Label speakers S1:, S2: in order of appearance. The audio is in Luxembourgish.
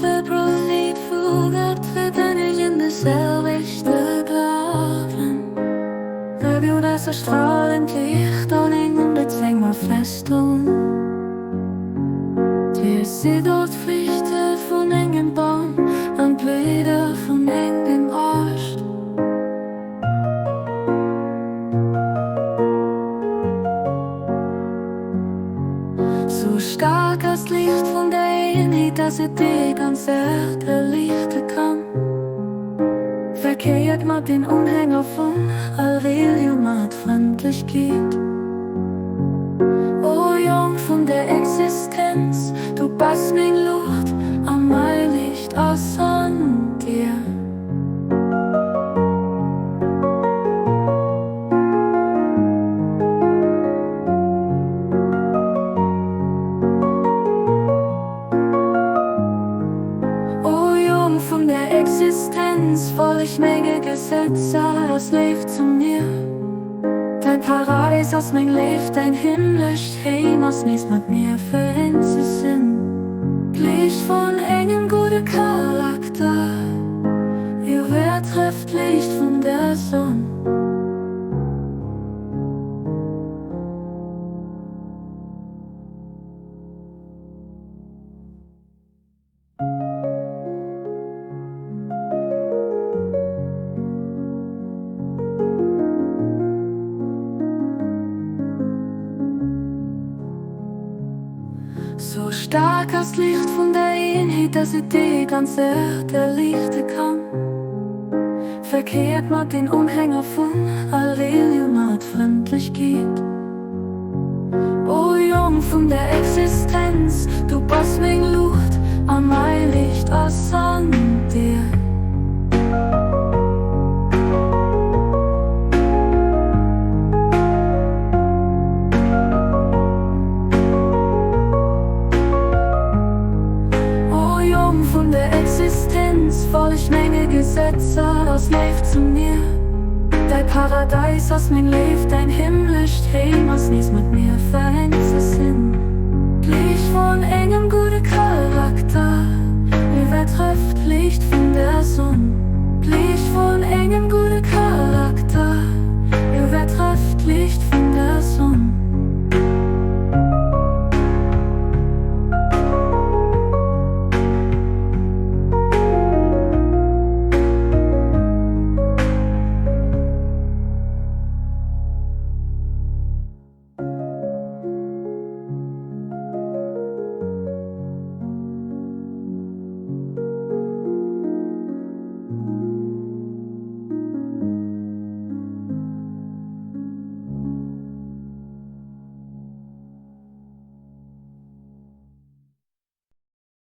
S1: Web Vuge in de selwechte Glawen. Review das strahlend Licht an engem Bezwänger Festung. Dir si dort Frichte vun engem Baum an Bläder vun engem Ast. So stark as d'Licht vun der Eenheet, dass et déi ganz Erd erliichte kann. Verkéiert mat den Unhänger vun all Relioun mat Frëndlechkeet. O Jong vun der Existenz, du bass meng Luucht a mäi Liicht ass an dir. O Jong vun der Existenz, folleg menge Gesetzer aus Léift zu mir. Däi Paradäis ass meng Léift, däin himmlescht Heem ass nees mat mir vereent ze sinn. D'Liicht vun engem gudde Charakter iwwertrefft d'Liicht vun der Sonn. Sou staark ass d'Liicht vun der Eenheet, dass et déi ganz Erd erliichte kann. Verkéiert mat den Unhänger vun all Relioun mat Frëndlechkeet. O Jong vun der Existenz, du bass meng Luucht a mäi Liicht ass an dir. O Jong vun der Existenz, folleg menge Gesetzer aus Léift zu mir. Däi Paradäis ass meng Léift, däin himmlescht Heem ass nees mat mir vereent ze sinn. D'Liicht vun engem gudde Charakter.